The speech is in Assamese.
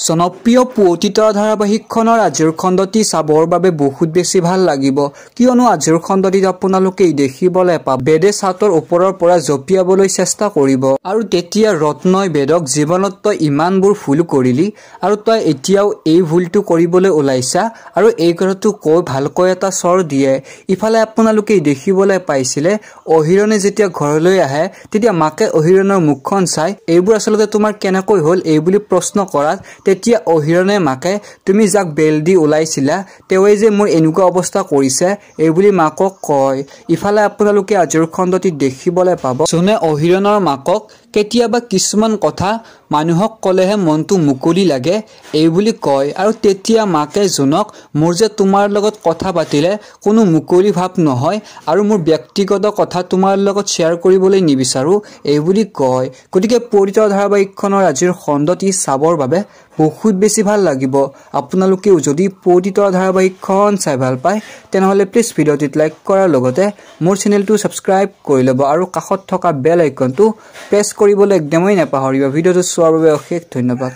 জনপ্ৰিয় পুৱতি তৰা ধাৰাবাহিকখনৰ আজিৰ খণ্ডটি চাবৰ বাবে বহুত বেছি ভাল লাগিব, কিয়নো আজিৰ খণ্ডটিত আপোনালোকে দেখিবলৈ পাব বেদে ছাতৰ ওপৰৰ পৰা জঁপিয়াবলৈ চেষ্টা কৰিব আৰু তেতিয়া ৰত্নই বেদক জীৱনত তই ইমানবোৰ ভুল কৰিলি আৰু তই এতিয়াও এই ভুলটো কৰিবলৈ ওলাইছা আৰু এই কথাটো কৈ ভালকৈ এটা চৰ দিয়ে। ইফালে আপোনালোকে দেখিবলৈ পাইছিলে অহিৰণে যেতিয়া ঘৰলৈ আহে তেতিয়া মাকে অহিৰণৰ মুখখন চাই এইবোৰ আচলতে তোমাৰ কেনেকৈ হ'ল এই বুলি প্ৰশ্ন কৰাত তেতিয়া অহিৰণে মাকে তুমি যাক বেল দি ওলাইছিলা তেওঁৱে যে মোৰ এনেকুৱা অৱস্থা কৰিছে এই বুলি মাকক কয়। ইফালে আপোনালোকে আজিৰ খণ্ডটিত দেখিবলৈ পাব জোনে অহিৰণৰ মাকক কেতিয়াবা কিছুমান কথা মানুহক ক'লেহে মনটো মুকলি লাগে এই বুলি কয় আৰু তেতিয়া মাকে জোনক মোৰ যে তোমাৰ লগত কথা পাতিলে কোনো মুকলি ভাৱ নহয় আৰু মোৰ ব্যক্তিগত কথা তোমাৰ লগত শ্বেয়াৰ কৰিবলৈ নিবিচাৰোঁ এই বুলি কয়। গতিকে পুৱতি তৰা ধাৰাবাহিকখনৰ আজিৰ খণ্ডটি চাবৰ বাবে বহুত বেছি ভাল লাগিব। আপোনালোকেও যদি পুৱতি তৰা ধাৰাবাহিকখন চাই ভাল পায় তেনেহ'লে প্লিজ ভিডিঅ'টিত লাইক কৰাৰ লগতে মোৰ চেনেলটো ছাবস্ক্ৰাইব কৰি ল'ব আৰু কাষত থকা বেল আইকনটো প্ৰেছ কৰিবলৈ একদমেই নাপাহৰিব। ভিডিঅ'টো চোৱাৰ বাবে অশেষ ধন্যবাদ।